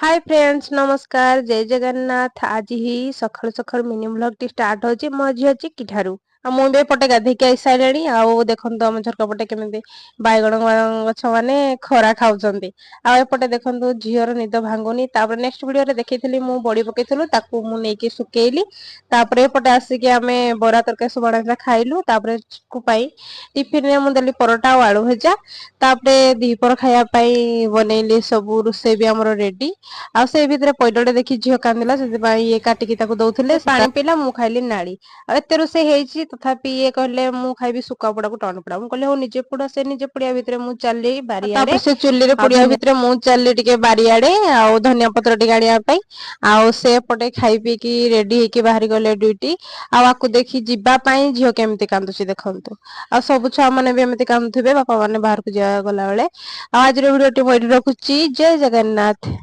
High friends, ନମସ୍କାର, ଜୟ ଜଗନ୍ନାଥ। ଆଜି ହିଁ ସକାଳୁ ସକାଳୁ ମିନି ବ୍ଲଗଟି ଷ୍ଟାର୍ଟ ହଉଛି ମୋ ଝିଅ ଚିକି ଠାରୁ। ଆଉ ମୁଁ ବି ଏପଟେ ଗାଧେଇକି ଆଇସାରିଲିଣି। ଆଉ ଦେଖନ୍ତୁ, ଆମ ଝରକା ପଟେ କେମିତି ବାଇଗଣ ଗଛ ମାନେ ଖରା ଖାଉଛନ୍ତି। ଆଉ ଏପଟେ ଦେଖନ୍ତୁ, ଝିଅର ନିଦ ଭାଙ୍ଗୁନି। ତାପରେ ନେକ୍ସଟ ଭିଡିଓରେ ଦେଖେଇଥିଲି, ମୁଁ ବଡି ପକେଇଥିଲୁ, ତାକୁ ମୁଁ ନେଇକି ଶୁଖେଇଲି। ତାପରେ ଏପଟେ ଆସିକି ଆମେ ବରା ତରକାରୀ ସବୁ ଅଣାହେଇଥିଲା, ଖାଇଲୁ। ତାପରେ ଚିକୁ ପାଇଁ ଟିଫିନରେ ମୁଁ ଦେଲି ପରଟା ଆଉ ଆଳୁ ଭଜା। ତାପରେ ଦିପହର ଖାଇବା ପାଇଁ ବନେଇଲି, ସବୁ ରୋଷେଇ ବି ଆମର ରେଡି। ଆଉ ସେଇ ଭିତରେ ପଇଡଟେ ଦେଖି ଝିଅ କାନ୍ଦିଲା, ସେଥିପାଇଁ ଇଏ କାଟିକି ତାକୁ ଦଉଥିଲେ। ପାଣି ପିଇଲା, ମୁଁ ଖାଇଲି ନାଳି। ଆଉ ଏତେ ରୋଷେଇ ହେଇଛି, ତଥାପି ଇଏ କହିଲେ, ମୁଁ ଖାଇବି ଶୁଖୁଆ ପୋଡାକୁ ଟମାଟୋ ପୋଡା। ମୁଁ କହିଲି, ହଉ ନିଜେ ପୋଡ। ସେ ନିଜେ ପୋଡିବା ଭିତରେ ମୁଁ ଚାଲି ବାରିଆଡେ। ତାପରେ ସେ ଚୁଲିରେ ପୋଡିବା ଭିତରେ ମୁଁ ଚାଲିଲି ଟିକେ ବାରିଆଡେ ଆଉ ଧନିଆ ପତ୍ର ଟିକେ ଆଣିବା ପାଇଁ। ଆଉ ସେ ଏପଟେ ଖାଇ ପିଇକି ରେଡି ହେଇକି ବାହାରି ଗଲେ ଡ୍ୟୁଟି। ଆଉ ଆକୁ ଦେଖି ଯିବା ପାଇଁ ଝିଅ କେମିତି କାନ୍ଦୁଛି ଦେଖନ୍ତୁ। ଆଉ ସବୁ ଛୁଆ ମାନେ ବି ଏମିତି କାନ୍ଦୁଥିବେ, ବାପା ମାନେ ବାହାରକୁ ଯିବା ଗଲାବେଳେ। ଆଉ ଆଜିର ଭିଡିଓଟି ମୁଁ ଏଇଠି ରଖୁଛି। ଜୟ ଜଗନ୍ନାଥ।